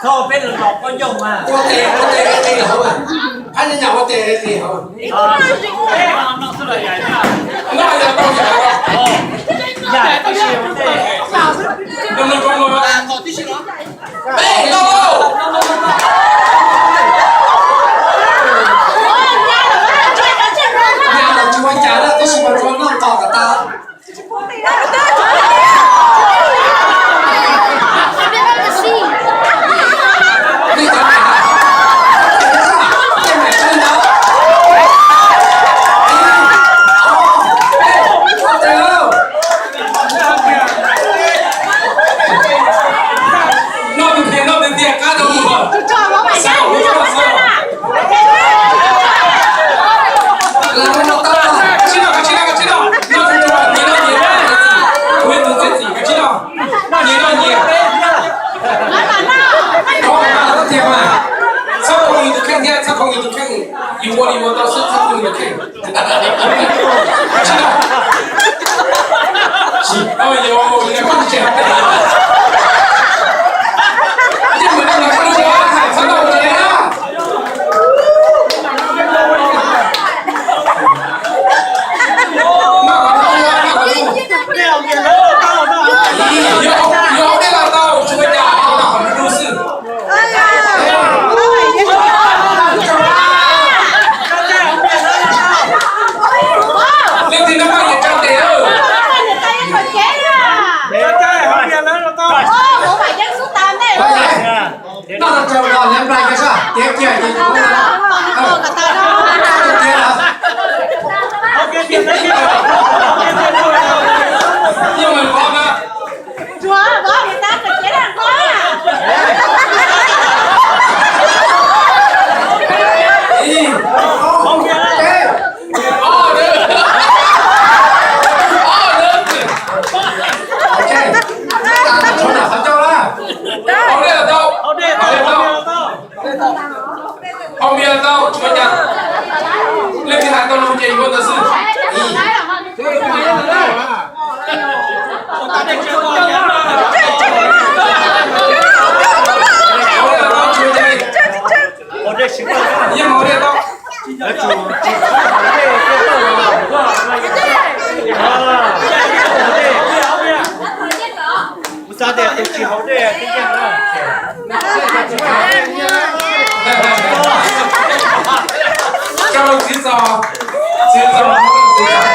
Koj peb los los koj nyob mas. Ua tes, ua tes qis hauv mas. Phab nyaj ua tes qis hauv. Noj yog tau yam. Yam tib si. Peb lauj. Nyaj los tsis ua cas na, tab sis mas tsuas noj tos kom tas. Noj tus tiag, noj tus tiag, qab rau mus. Noj tus tiag, noj tus tiag, noj tus tiag, noj tus tiag, noj tus tiag, noj tus tiag. Txhob khoom yus tus kheej thiab, txhob khoom yus tus kheej. Yus ua li ua tau xwb, txhob khoom yus tus kheej. Leej twg noj maj yuav tso tes. Noj tau tso los lawv nplai kiag sab, tiav kiag ces yus tiav lawm. Yeej meem qhov na. Hauv dej tau, hauv dej tau, hauv dej tau, tsuav cas. Leej twg hais tau lus ces yuav ntawd xwb. Hauv dej tau, tsuav cas. Yeej hauv dej tau. Kuv xav tias tus tsis hauv dej twb yeej na. Coj loo txiv txos, txiv txos, txiv txos.